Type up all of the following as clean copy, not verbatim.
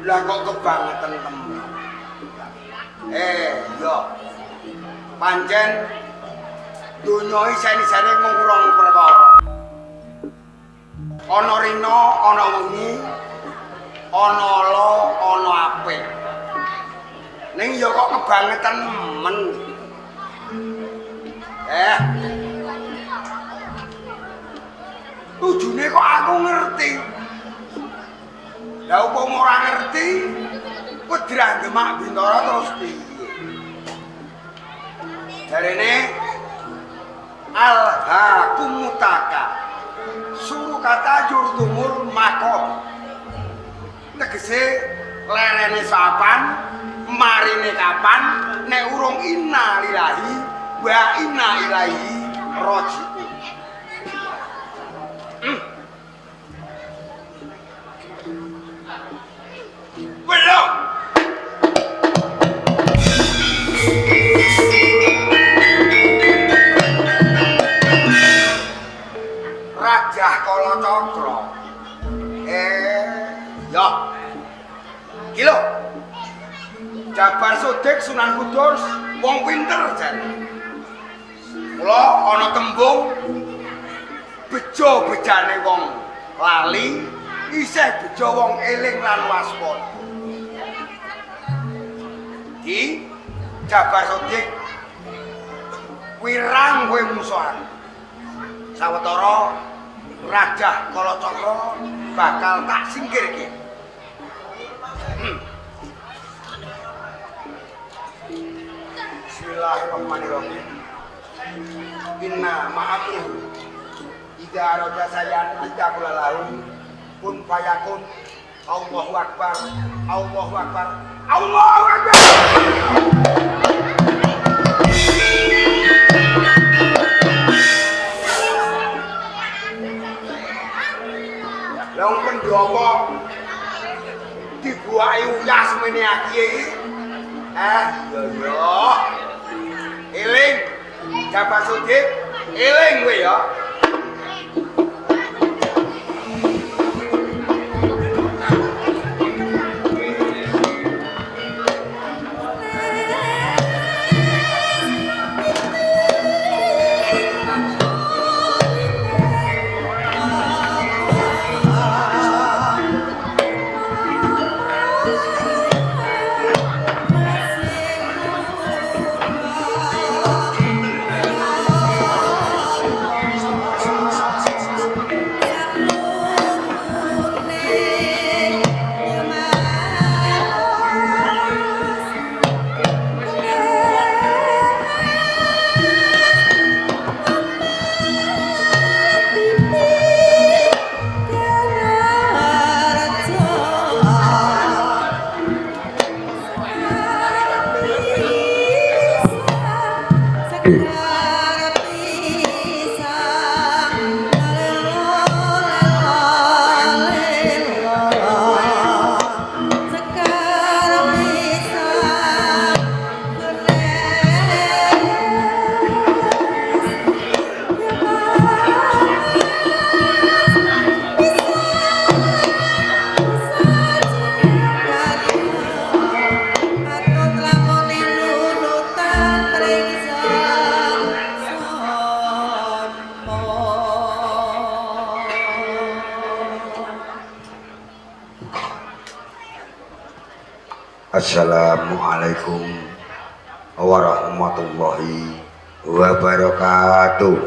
Lah kok kebangetan temen. Yo. Pancen donya isen-isene ngurung perkara. Ana rina, ana wengi, ana ala, ana apik. Ning ya kok kebangetan men. Tujune kok aku ngerti. Lah upama ora ngerti, Wedrah Demak Bintara terus piye? Jarene alhaakumutaka. Suruh kata jurtumul makom. Tegese lerene sapan, marine kapan, nek urung inna lillahi wa inna ilaihi raji'un. Belum. Rajah Kalacakra. Ya. Iki lho. Jabar Sodik Sunan Kudus wong pinter jare. Mula ana tembung bejo bejane wong lali, isih bejo wong eling lan waspada. Ki Jabar Sodik wirang kowe musuhan. Sawetara Rajah Kalacakra bakal tak singkirke. Bismillahirrahmanirrahim. Inna ma'akum idza arada sayan idza kula lahu kun fayakun. Allahu akbar, Allahu akbar, Allahu akbar. Lah wong pendopo dibuaki uyah semene aki iki. Ya ya. Eling Jabar Sodik, eling kowe ya. Assalamualaikum warahmatullahi wabarakatuh.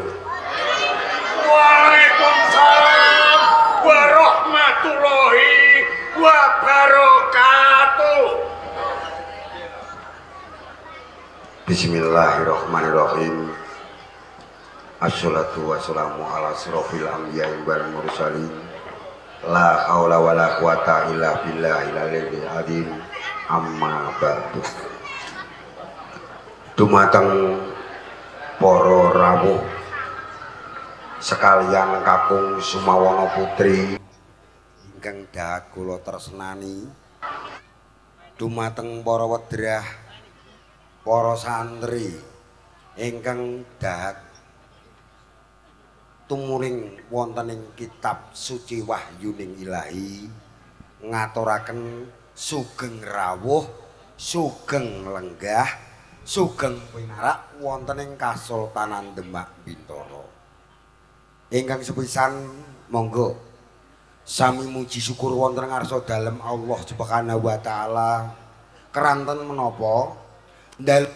Waalaikumsalam warahmatullahi wabarakatuh. Bismillahirrahmanirrahim. Assalatu wassalamu ala asrofil anbiya'i wal mursalin. La haula wala quwata illa billahil aliyyil azim. Amma ba'du. Dumateng para rawuh sekalian kakung Sumawana putri ingkang dahat kula tresnani, dumateng para wedrah, para santri ingkang dahat tumuring wonten ing kitab suci wahyuning ilahi, ngaturaken Sugeng rawuh, sugeng lenggah, sugeng pinarak wonten ing Kasultanan Demak Bintara. Ingkang sepisan monggo sami muji syukur wonten ngarsa dalem Allah Subhanahu wa taala. Keranten menapa ndalem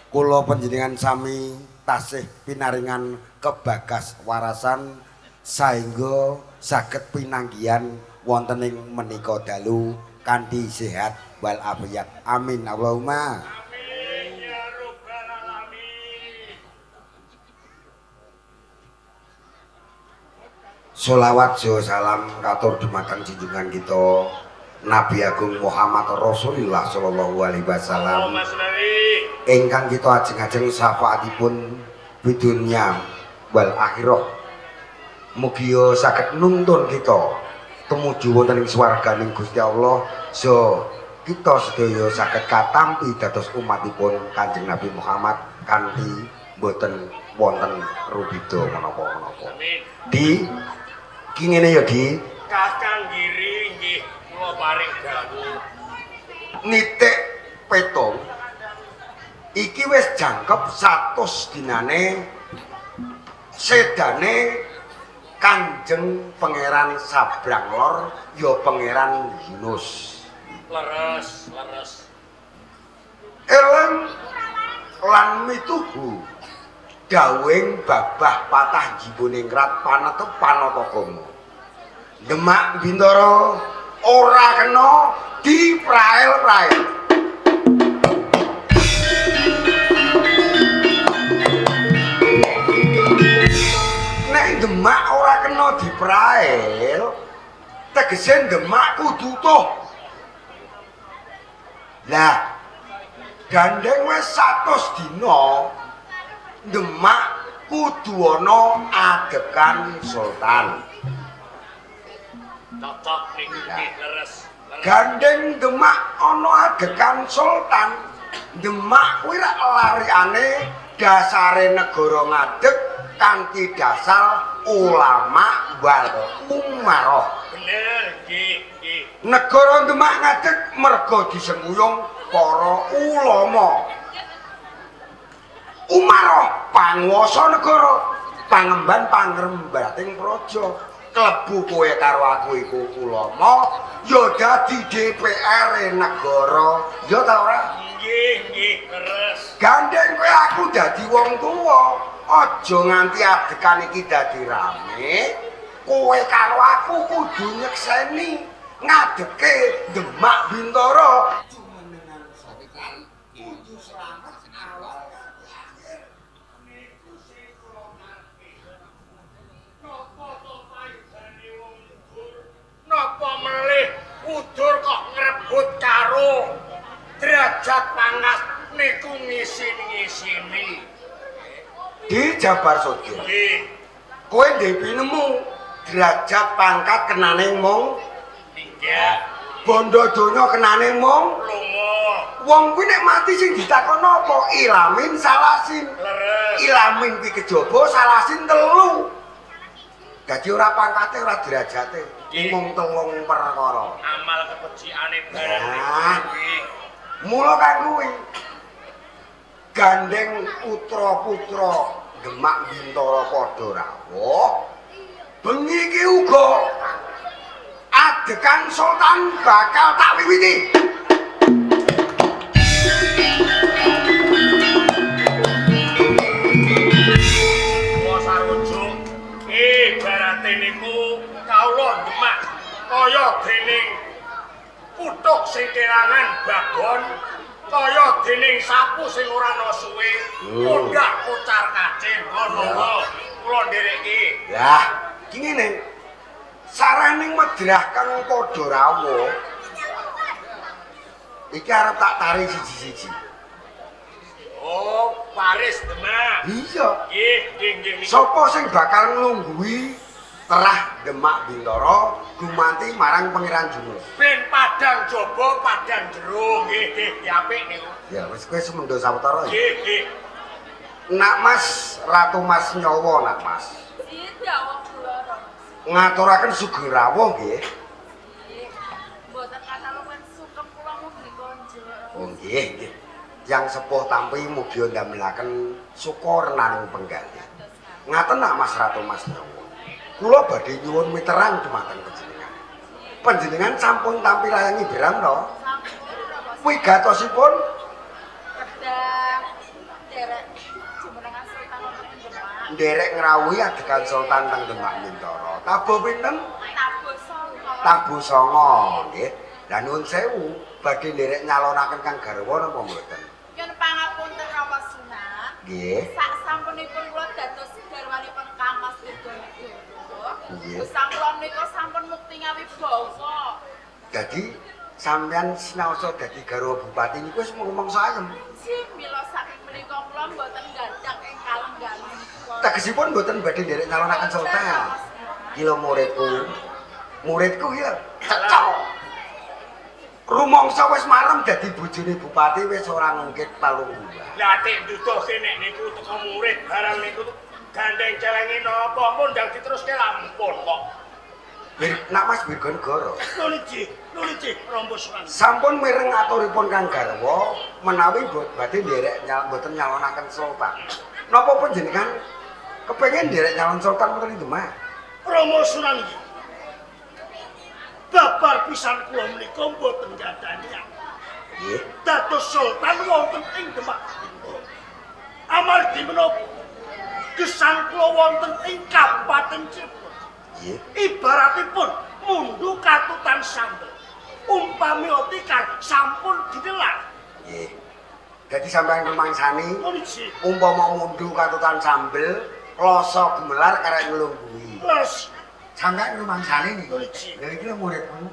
kula panjenengan sami tasih pinaringan kebagas warasan saengga saged pinanggihan wonten ing menika dalu kanthi sehat wal afiat. Amin Allahumma. Amin ya rabbal alamin. Sholawat salam katur dumateng junjungan kita Nabi Agung Muhammad Rasulullah sallallahu alaihi wasallam ingkang kita ajeng-ajeng syafaatipun bidunya wal akhirah. Mugia saged nuntun kita tumuju wonten ing swarganing Gusti Allah, so kita sedaya saged katampi dados umatipun Kanjeng Nabi Muhammad kanthi boten wonten rubeda menapa-menapa. Di ki ngene ya Di, Kakang Giri nggih kula paring dawuh. Nitik petung iki wis jangkep 100 dinane sedane Kanjeng Pangeran Sabrang Lor ya Pangeran Yunus. Leres, leres. Elang lan mituhu dawuhing babah patah jiboningrat panetep panatagama. Demak Bintara ora kena diprael-prael. Nek Demak ora kena diprael, tegese Demak kudu utuh. Lah, gandeng wis 100 dina Demak kudu ana adegan sultan. Cocok niku nggih leres. Gandeng Demak ana adegan sultan. Demak kuwi rak larikane dasare negara ngadeg kanthi dasar ulama wal umaroh. Bener nggih, nggih. Negara Demak ngadeg merga disengkuyung para ulama. Umaroh panguwasa negara, pangemban pangrembating praja. Klebu kowe karo aku iku ulama, ya dadi DPR negara. Ya ta ora? Nggih, nggih, leres. Gandeng kowe aku dadi wong tuwa, aja nganti adegan iki dadi rame. Kowe karo aku kudu nyekseni ngadeke Demak Bintara. Jumenengan sultan kudu slamet awal akhir. Niku sing kula karepe. Napa to payudane wong udur? Napa melih udur kok ngrebut karo derajat pangas niku ngisin-ngisini. Di Jabar Sodyo. Nggih. Kowe ndek pinemu derajat pangkat kenane mung Nggih. Bondo donya kenane mung Lunga. Wong kuwi nek mati sing ditakon apa? Ilamin salasin. Leres. Ilamin kuwi kejaba, salasin telu. Dadi ora pangkate ora derajate, mung telung perkara. Amal kebecikane bareng Nah. nggih. Mula kang kuwi gandeng putra-putra Demak Bintara padha rawuh. Bengi iki uga adegan sultan bakal tak wiwiti. Kula sarujuk ibarate niku kawula Demak kaya dening puthuk sing kelangan babon, kaya dening sapu sing ora ana suwe, mundhak kocar kacir ngono lho. Kula ndereki. Lah, iki ngene. Saraning medrah kang padha rawuh. Iki arep tak tari siji-siji. Oh, Paris Demak. Iya. Nggih, nggih, nggih. Sapa sing bakal nglungguhi terah Demak Bintara gumanti marang Pangeran Junus? Ben padang jaba, padang jero. Nggih, nggih, apik niku. Ya wis kowe semendo sawetara ya. Nggih, nggih. Nak Mas, Ratu Mas nyawa nak Mas. Tidak wong bloro. Ngaturaken sugeng rawuh nggih. Nggih. Mboten kathah. Nggih, nggih. Yang sepuh tampi mugi ndamelaken suka renaning penggalih. Ngaten nak Mas Ratu Mas Nyawa. Kula badhe nyuwun miterang dumateng panjenengan. Panjenengan sampun tampi layang ibram to? Sampun. Wigatosipun Kedah derek jumenengan Sultan wonten ing Demak. Nderek ngrawuhi adegan Sultan teng Demak Mintara. Tabuh pinten? Tabuh sanga. Tabuh sanga, nggih. Lah nuwun sewu, badhe nderek nyalonaken Kang garwa napa mboten? Nyuwun pangapunten Rama Sunan. Nggih. Sak sampunipun kula dados garwanipun Kang Mas Dirgonegoro. Nggih. Gesang kula menika sampun mukti ngawibawa. Dadi sampeyan sinaosa dadi garwa bupati niku wis rumangsa ayem. Nggih, mila saking menika kula mboten gadak ing kalengganipun. Tegesipun mboten badhe nderek nyalonaken Sultan. Ki lho muridku. Muridku ki lho cecok. Rumangsa wis marem dadi bojone bupati wis ora ngungkit palungguhan. Lah tek duduhke nek niku teko murid barang niku gandeng celenge napa pun ndang diteruske lampun kok. Nak Mas Wirgonegoro. Nuwun nggih, Rama Sunan. Sampun mireng aturipun Kang garwa menawi badhe nderek mboten nyalonaken Sultan. Napa panjenengan kepengin nderek nyalon Sultan wonten ing Demak? Rama Sunan iki. Babar pisan kula menika mboten gadhah niat. Nggih. Dados Sultan wonten ing Demak. Amargi menapa gesang kula wonten ing Kabupaten Cirebon. Nggih. Ibaratipun mundu katutan sambel. Umpami otikar sampun dinelar. Nggih. Dadi sampeyan rumangsani umpama mundu katutan sambel, kloso gemelar karek nglungguhi. Les. Sampeyan rumangsani niku. Lha iki lho muridku.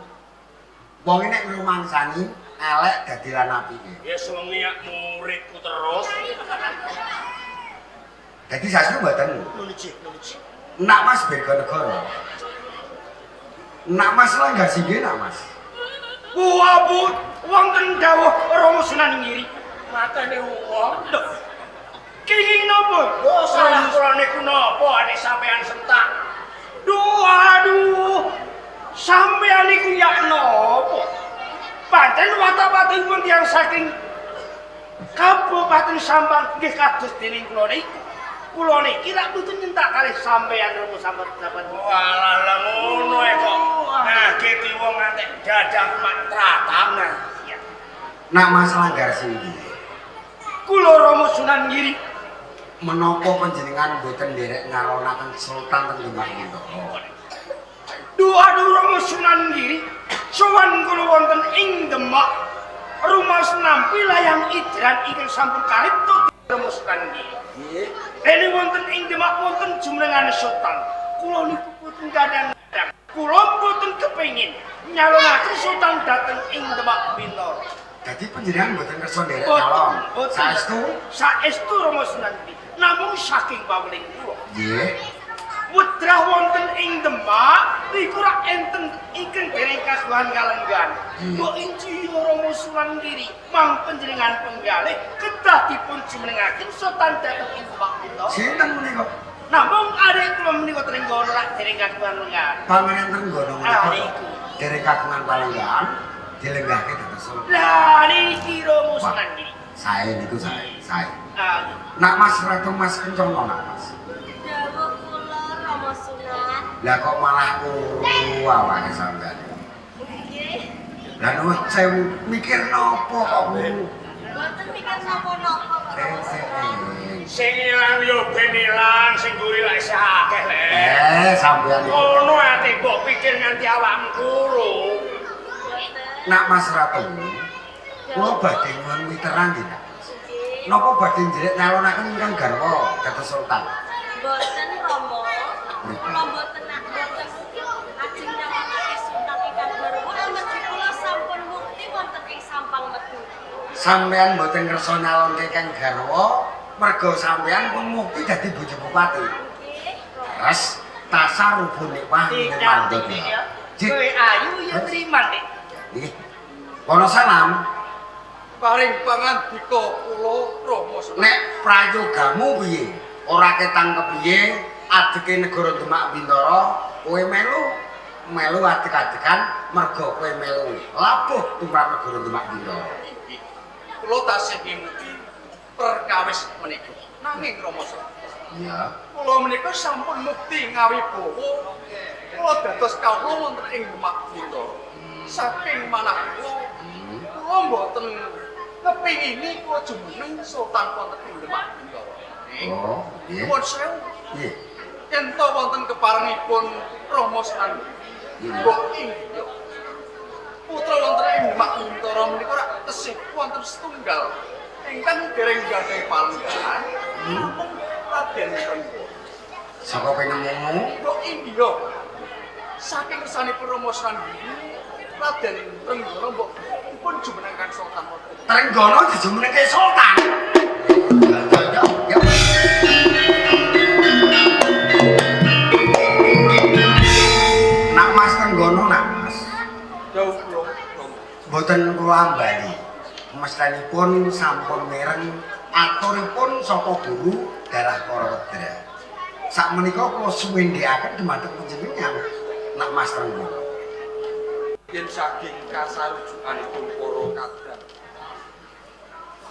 Wong nek ngrumangsani elek dadi lan apike. Ya sewengi muridku terus. Dadi saestu mboten. Nuwun. Nak Mas Wirgonegoro. Nak Mas langgar singgih nak Mas. Wah, Bu, wonten dawuh Rama Sunan Ngiri. Matane wong. Lho. Kenging napa? Oh, salah kula niku napa adik sampean sentak. Duh, aduh. Sampean niku yak napa? Pancen watak-watakipun tiyang saking Kabupaten Sampang nggih kados dening kula niku. Kula niki lak mboten nyentak kalih sampean Rama sampean dapat. Walah lah ngono e kok. Ngageti wong ngantek dadak mak tratap. Nah, iya. Nak Mas langgar singgih. Kula Rama Sunan Ngiri menapa panjenengan mboten nderek nyalonaken Sultan teng Demak Mintara? Duh, aduh Rama Sunan Ngiri sowan kula wonten ing Demak. Rumaos nampi layang idran ingkang sampun karipta Rama Sunan Ngiri. Nggih. Dene wonten ing Demak wonten jumenengan Sultan. Kula niku boten gadang. Kula boten kepengin nyalonaken Sultan dhateng ing Demak Bintara. Dadi panjenengan mboten kersa nderek nyalon. Saestu? Saestu Rama Sunan Ngiri. Namung saking paweling kula. Nggih. Wedrah wonten ing Demak niku rak enten ingkang dereng kagungan kalenggan. Mbok inci Rama Sunan Ngiri mang panjenengan penggalih kedah dipun jumenengaken Sultan dhateng ing Demak Bintara. Sinten menika? Namung adik kula menika Trenggono rak dereng kagungan lenggan. Pangeran Trenggono menika. Niku. Dereng kagungan palenggan dilenggahke dados Sultan. Lah niki Rama Sunan Ngiri. Sae niku sae, sae. Ah, Nak Mas Ratu Mas Kencana nak Mas. Dawuh kula Rama Sunan. Lah kok malah kuru awake sampean. Nggih. Lah nuwun sewu mikir napa kok kuru? Mboten mikir napa-napa kok Rama Sunan. Sing ilang yo ben ilang, sing mburi lak isih akeh le. Sampean iku. Ngono ate mbok pikir nganti awakmu kuru. Mboten. Nak Mas Ratu, kula badhe nyuwun witeran nggih Nak Mas. Nggih. Napa badhe njerek nyalonaken ingkang garwa dados Sultan? Mboten Rama. Kula mboten mboten ajeng nyalonake Sultan ingkang garwa amargi kula sampun mukti wonten ing Sampang Madura. Sampean mboten kersa nyalonke kang garwa merga sampean pun mukti dadi bojo bupati. Nggih. Terus tasarrufun nikwah Cantik ya. Kowe ayu ya nriman dik. Nggih. Kono salam. Paring pangandika kula Rama Sunan. Nek prayogamu piye? Ora ketang kepiye adeke negara Demak Bintara, kowe melu melu adek-adekan merga kowe melu labuh tumrap negara Demak Bintara. Kula tasih ngemuti perkawis menika. Nanging Rama Sunan. Iya. Kula menika sampun mukti ngawibawa. Kula dados kawula wonten ing Demak Bintara. Saking manah kula, kula mboten kepingini kula jumeneng sultan wonten ing Demak Bintara. Oh, nggih. Nuwun sewu. Nggih. Yen to wonten keparengipun Rama Sunan. Mbok inggih. Putra wonten ing Demak Bintara menika rak tesih wonten setunggal ingkang dereng gadhahi palenggahan namung Raden Trenggono. Saka penemumu? Mbok inggih. Saking kesanipun Rama Sunan Raden Trenggono mbok dipun jumenengkan sultan wonten. Trenggono dijumenengke sultan. Ya, ya. Nak Mas Trenggono nak Mas. Dawuh kula Rama. Mboten kula ambali. Mestanipun sampun mireng aturipun saka guru dalah Karawedra. Sakmenika kula suwendhekaken dumateng panjenengan nak Mas Trenggono. Yen saking kasarujukanipun para kadang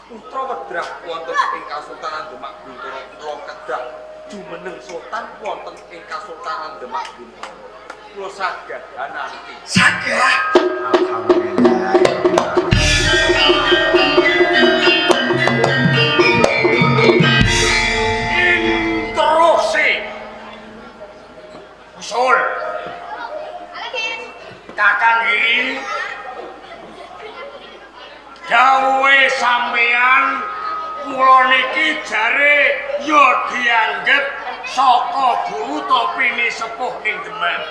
putra Wedrah wonten ing Kasultanan Demak Bintara kula kedah jumeneng sultan wonten ing Kasultanan Demak Bintara. Kula saged nanti. Saged. Alhamdulillah. Instruksi. Usul. Kakang Giri. Dawuhe sampeyan kula niki jare ya dianggep saka guru ta pini sepuh ning Demak.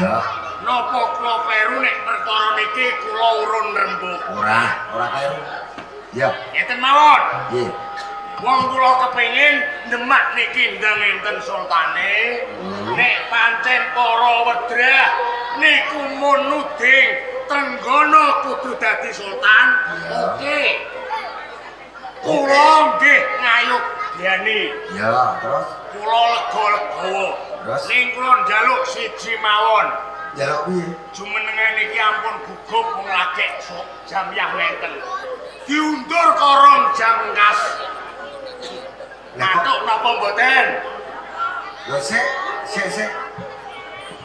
Iya. Napa kula kleru nek perkara niki kula urun rembug? Ora, ora kleru. Iya. Ngeten mawon. Nggih. Wong kula kepengin Demak niki ndang enten sultane. Nek pancen para wedrah niku mun nuding Trenggono kudu dadi sultan. Oke. Kula nggih ngayogiyani. Ya, terus kula lega-legawa. Terus? Ning kula njaluk siji mawon. Njaluk piye? Jumenengan iki ampun gugup wong lagek sok jam yah wenten. Diundur korong jam engkas. Matuk napa mboten? Lho sik, sik sik.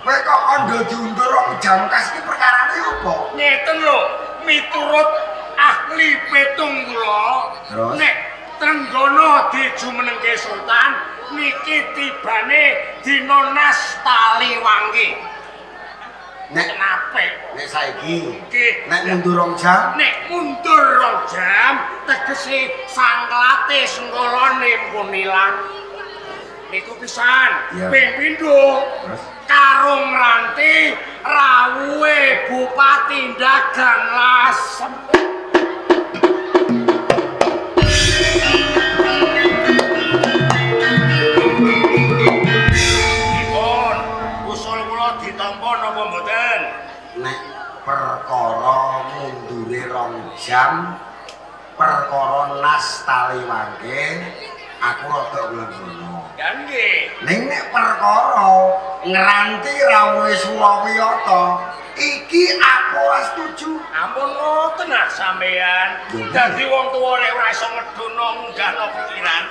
Kowe kok kandha diundur rong jam kas iki perkarane apa? Ngeten lho, miturut ahli petung kula, nek Trenggono dijumenengke sultan niki tibane dina Nas Taliwangke. Nek apik nek saiki nggih, nek mundur rong jam, nek mundur rong jam tegese sangklate sengkolone pun ilang. Niku pisan. Ping pindho karung ranti rawuhe Bupati Dagang Lasem. Dipun usul kula ditampa napa mboten? Nek perkara mundure rong jam, perkara Nas Taliwangke aku rada nglenggana. Ya nggih. Ning nek perkara ngranti rawuhe Surawiyata iki aku ora setuju. Ampun ngoten ah sampean. Dadi wong tuwa nek ora iso ngedono ngunggahno pikiran.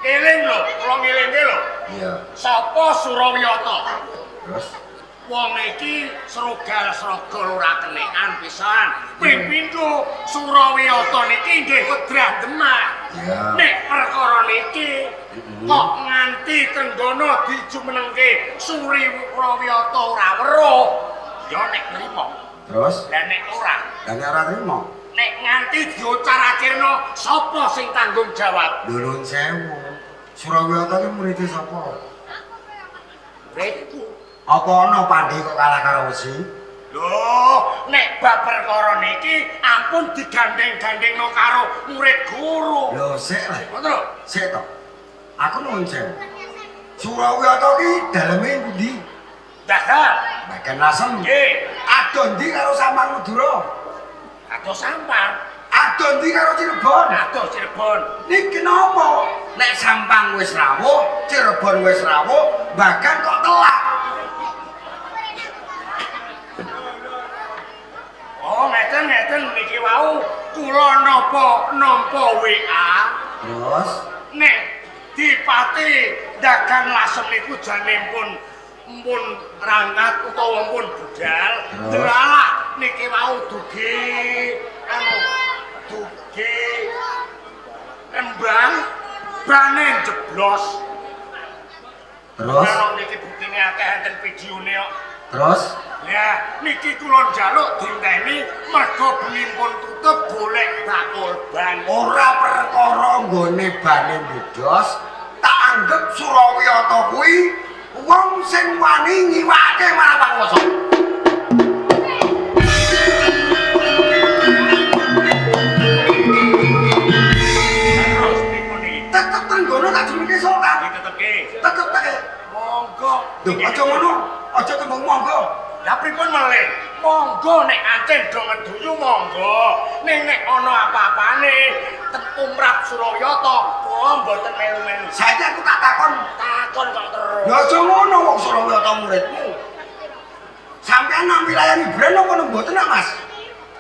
Eling lho, kula ngelingke lho. Iya. Sapa Surawiyata? Terus wong iki srogal-srogol ora kenekan pisan. Ping pindho Surawiyata niki nggih wedrah Demak. Nek perkara niki kok nganti Trenggono dijumenengke Surawiyata ora weruh, ya nek nrimo. Terus? Lah nek ora? Lah nek ora nrimo? Nek nganti diocar-acirno sapa sing tanggung jawab? Lho nuwun sewu. Surawiyata ki muride sapa? Muridku. Apa ana pandhe kok kalah karo wesi? Lho, nek bab perkara niki ampun digandeng-gandengno karo murid guru. Lho, sik lah. Ngoten lho. Sik to. Aku nuwun sewu. Surawiyata ki daleme pundi? Dagang. Bagan Lasem. Nggih. Ado ndi karo Sampang Madura? Ado Sampang. Ado ndi karo Cirebon? Ado Cirebon. Niki napa? Nek Sampang wis rawuh, Cirebon wis rawuh, bahkan kok telak. Oh, ngeten-ngeten niki wau kula napa Wekdal Lasem niku jane pun rangkat utawa pun budal. Delalah niki wau dugi anu dugi Rembang bane jeblos. Terus Kalau niki buktine akeh enten videone kok. Terus Ya, niki kula njaluk dinteni mergo benipun tutup golek bakul ban. Ora perkara nggone bane mbledos, tak anggap Surawiyata kuwi wong sing wani nyiwake marang panguwasa. Terus pripun niki? Tetep Trenggono tak jenenge Sultan. Ditetepke. Tetep tak. Monggo. Lho, aja ngono. Aja tembung monggo. Lah pripun melih? Monggo nek ancen do ngeduyu monggo. Ning nek ana apa-apane tumrap Surawiyata kula mboten melu-melu. Saiki aku tak takon. Takon kok terus. Ya aja ngono wong Surawiyata muridmu. Sampeyan nampi layang hiburan apa mboten nak, Mas?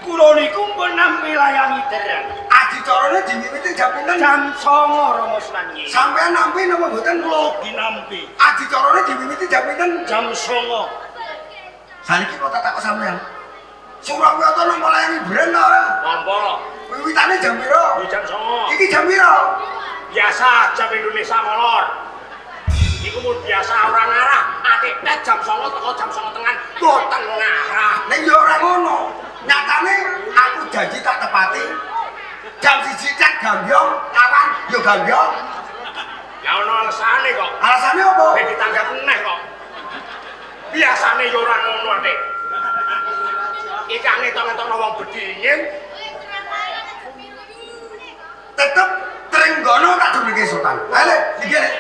Kula niku pun nampi layang hiburan. Adicarane diwiwiti jam pinten? Jam 09.00 Rama Sunan. Sampeyan nampi napa mboten? Kula ginampi. Adicarane diwiwiti jam pinten? Jam 09.00. Saniki kok tak takok sampeyan. Surawiyata nampa layang hiburan ta ora? Nampa. Wiwitane jam pira? Jam 09.00. Iki jam pira? Biasa jam Indonesia molor. Iku mun biasa ora ngarah. Atik tet jam 09.00 teko jam 09.30 mboten ngarah. Ning ya ora ngono. Nyatane aku janji tak tepati. Jam 1 cek gambyong, awan ya gambyong. Ya ono alasane kok. Alasane apa? Ben ditanggap neh kok. Biasane ya ora ngono atik. Iki ngetok-ngetokno wong bedingin. Tetep Trenggono tak jenenge Sultan. Ayo, iki le.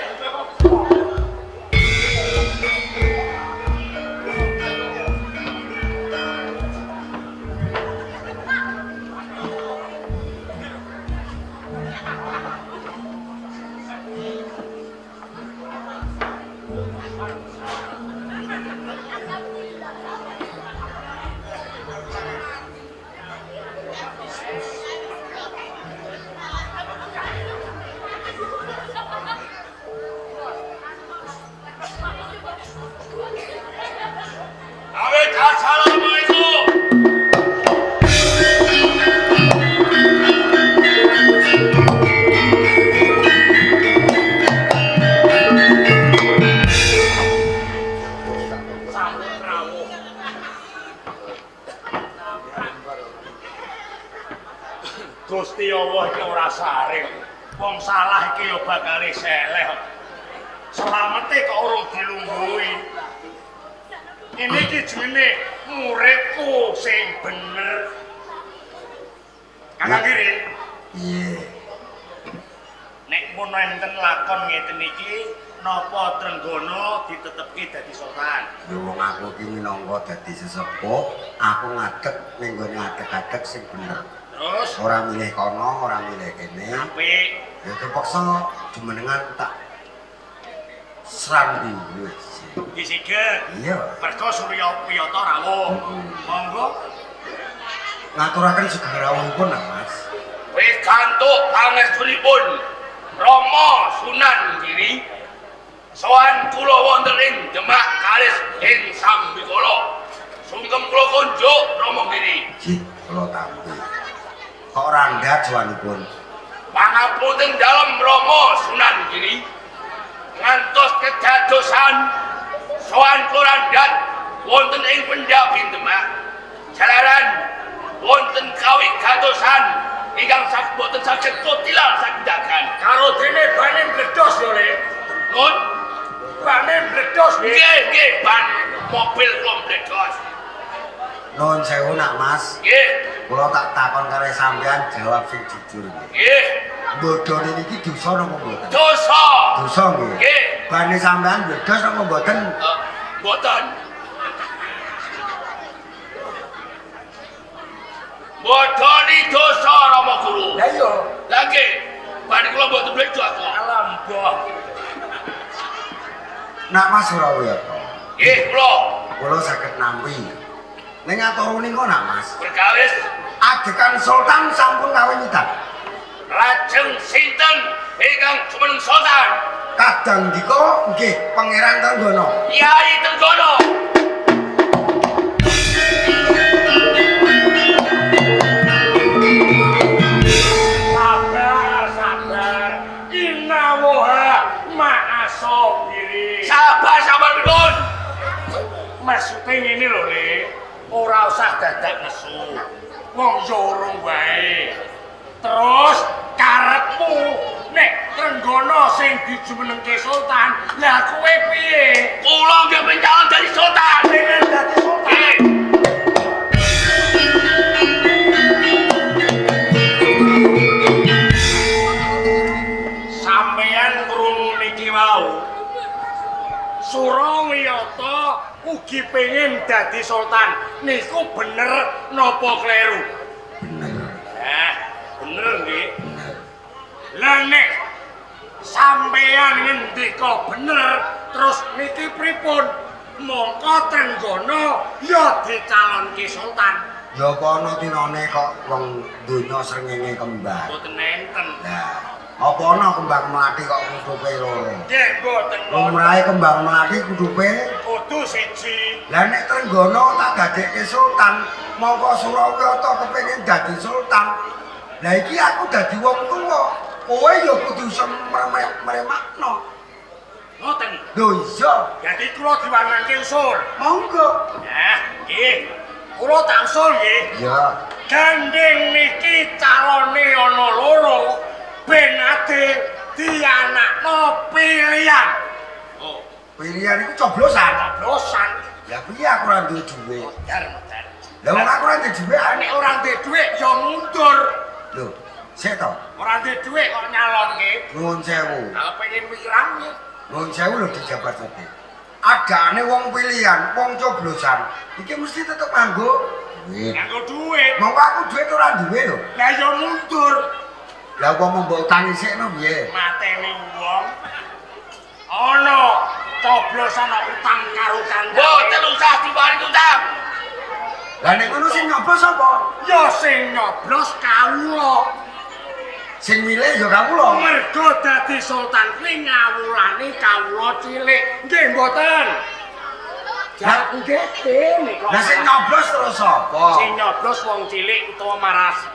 Gusti Allah iki ora saring. Wong salah iki ya bakale seleh. Selamete kok urung dilungguhi. Ini iki jenenge muridku sing bener. Kakang Giri. Piye? Nek mun enten lakon ngeten iki, napa Trenggono ditetepke dadi sultan? Ya wong aku iki minangka dadi sesepuh, aku ngadeg ning nggone adeg-adeg sing bener. Terus ora milih kono, ora milih kene. Apik. Ya kepaksa jumenengan tak srambi wis. Disigek. Iya. Mergo Suryawiyata rawuh. Monggo. Ngaturaken sugeng rawuhipun, Mas. Wikantuk pangestunipun Rama Sunan Giri. Sowan kula wonten ing Demak Kalis ing Sambikala. Sungkem kula kunjuk Rama Giri. Nggih, kula tampi. Kok randhat sowanipun? Pangapunten dalem Rama Sunan Giri. Ngantos kedadosan sowan kula randhat wonten ing pendhapi Demak. Jalaran wonten kawigatosan ingkang boten saged kotilal saking dagan. Karo dene bane mbledos yo, Le. Nun, bane mbledos nggih. Nggih, nggih, ban mobil kula mbledos. Nuwun sewu nak Mas. Nggih. Kula tak takon karo sampean jawab sing jujur nggih. Nggih. Bodhone niki dosa napa mboten? Dosa. Dosa nggih. Nggih. Bane sampean mbledos napa mboten? Mboten. Bodhone dosa Rama Guru. Lah iya. Lah nggih. Bane kula mboten mbledos kok. Alam boh. Nak Mas Surawiyata. Nggih, kula. Kula saged nampi. Ning atur nika nak Mas. Perkawis adegan Sultan sampun kawenyitan. Lajeng sinten ingkang jumeneng Sultan? Kadang dika nggih Pangeran Trenggono. Kyai Trenggono. Sabar, sabar. Innawoha ma'asobiri. Sabar sabar pripun? Maksude ngene lho, Le. Ora usah dadak nesu. Wong yo urung wae. Terus karepmu nek Trenggono sing dijumenengke sultan, lah kowe piye? Kula nggih pencalon dadi sultan. Pengen dadi sultan. Nggih. Sampeyan krungu niki wau. Surawiyata ugi pengen dadi sultan. Niku bener napa kleru? Bener. Bener nggih. Lah nek sampeyan ngendika bener, terus niki pripun? Mongko Trenggono ya dicalonke sultan. Ya apa ana tinane kok wong donya srengenge kembar. Mboten enten. Lah, apa ana kembang melati kok kutupe loro? Nggih mboten. Lumrahe kembang melati kutupe kudu siji. Lah nek Trenggono tak dadekke sultan, mongko Surawiyata kepengin dadi sultan. Lah iki aku dadi wong tuwa, kowe ya kudu iso mremakno. Ngoten. Lho iya, Dadi kula diwanake usul. monggo. Nah, nggih. Kula tak usul nggih. Iya. Gandeng niki calone ana loro, ben adil dianakno pilihan. Oh, Pilihan iku coblosan. coblosan. Lah piye aku ora duwe dhuwit? Modar, modar. Lah wong aku ora duwe dhuwit. Nek ora duwe dhuwit ya mundur. Lho, sik to. Ora duwe dhuwit kok nyalonke. Nuwun sewu. Kalau pengen wirang ya. Nuwun sewu lho dijabat sithik. Adane wong pilihan, wong coblosan, iki mesti tetep nganggo duit. Nganggo dhuwit. Mongko aku duit ora duwe lho. Lah ya mundur. Lah wong mbok utang isikno piye? Mateni wong. Ana coblosan utang karo kancane. Mboten usah diparingi utang. Lah nek ngono sing nyoblos sapa? Ya sing nyoblos kawula. Sing milih ya kawula. Mergo dadi sultan kuwi ngawulane kawula cilik. Nggih mboten? Lah nggih dene kok. Lah sing nyoblos terus sapa? Sing nyoblos wong cilik utawa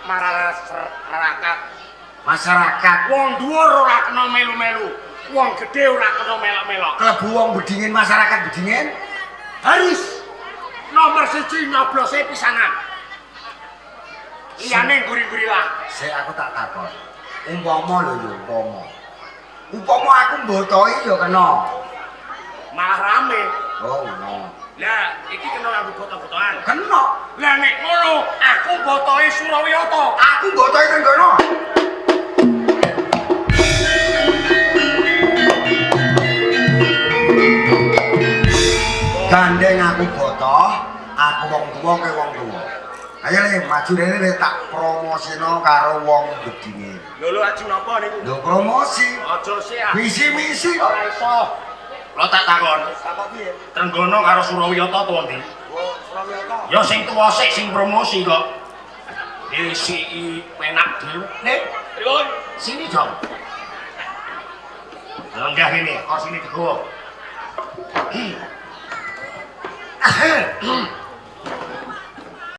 masyarakat. Masyarakat. Wong dhuwur ora kena melu-melu. Wong gedhe ora kena melok-melok. Klebu wong bedingin masyarakat bedingin Harus nomor siji nyoblose pisanan. Liyane guri-guri lah. Sik aku tak takon. Umpama lho ya umpama. Umpama aku mbotoi ya kena. Malah rame. Oh ngono. Lah, iki kena nganggo boto-botoan. Kena. Lah nek ngono, aku botoe Surawiyata. Aku mbotoi Trenggono. Gandeng aku botoh, aku wong tuwa kowe wong tuwa. Ayo le maju rene le tak promosino karo wong bedinge. Lho lho ajeng napa niku? Lho promosi. Aja sih ah. Misi-misi kok. Ora iso. Lho tak takon. Takon piye? Trenggono karo Surawiyata tuwa ndi? Oh, Surawiyata. Ya sing tuwa sik sing promosi kok. Disiki penak dhewe. Nek, Pripun? sini dong. Lenggah ini, kok sini digowo.